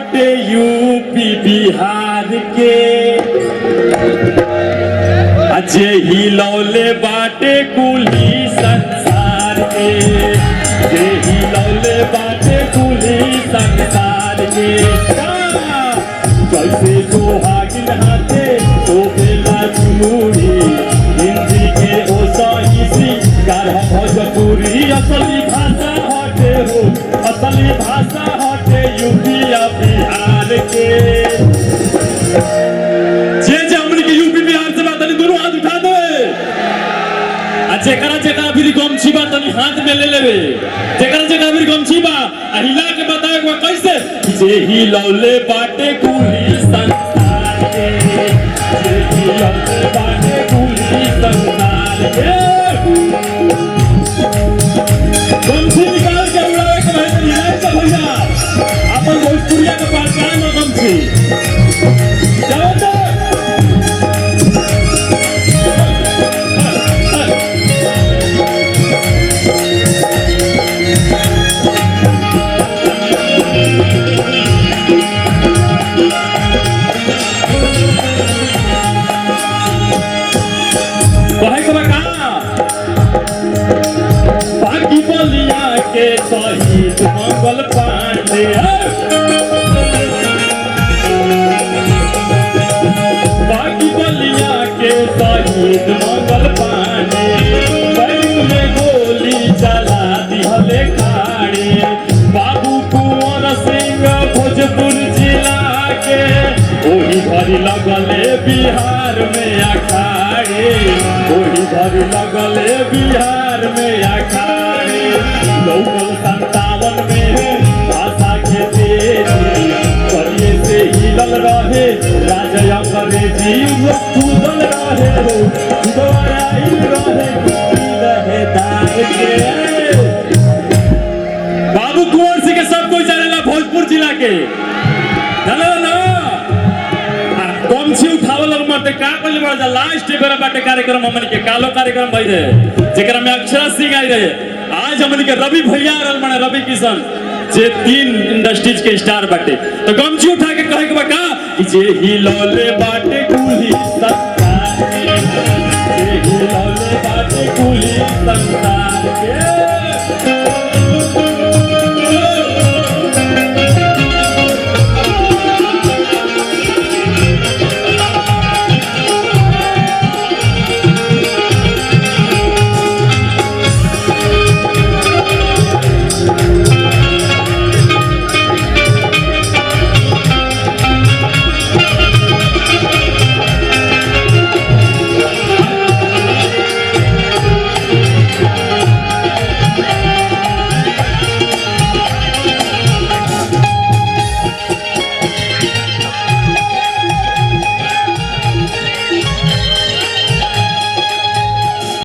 बाटे यूपी बिहार के, अजे हिलौले बाटे कुली संसार के, जे हिलौले बाटे कुली संसार के। जैसे सोहागिन हाथे शोभेला चूड़ी, हिंदी के ओ सही सी गाढ़ भोजपुरी। असली भाषा हटे हो, असली भाषा हटे यूपी या बिहार के। जे जे हमनी के यूपी बिहार से बात दोनों हाथ उठा दे। आ जेकरा जेकरा भी गमछी बा तनी हाथ में ले लेवे, जेकरा जेकरा भी गमछी बा आ हिला के बताए बा कैसे। जे हिलौले बाटे कुली संसार के, जे हिलौले बाटे कुली संसार के। गमछी निकाल के उड़ावे के भाई तनी हिलाए के भैया, अपन भोजपुरिया के पहचान हो गमछी। जाओ तो कहे के बा का बाकी बलिया के शहीद मंगल पांडे, बाकी बलिया के शहीद मंगल पांडे, बैंक में गोली चला दिहले खाड़े। बाबू कुंवर सिंह भोजपुर जिला के, ओही घड़ी लगले बिहार में अखाड़े, ओही घड़ी लगले बिहार में अखाड़े। लौकल 57 में भाषा के तेजी, करिए से हिलल रहे राजा अंग्रेजी। कूदल रहे हो दोहराइल रहे रहे दार के। बाबू कुंवर सिंह के सब कोई जानेला भोजपुर जिला के, जानेला ना? गमछी उठावल और मते का कइले बा लास्ट बेरा बाटे कार्यक्रम हमन के कालो कार्यक्रम भई रहे, जेकरा में अक्षरा सिंह आई रहे। आज हमन के रवि भैया रहल माने रवि किशन, जे 3 इंडस्ट्रीज के स्टार बाटे। तो गमछी उठा के कहे के बा का कि जे हिलौले बाटे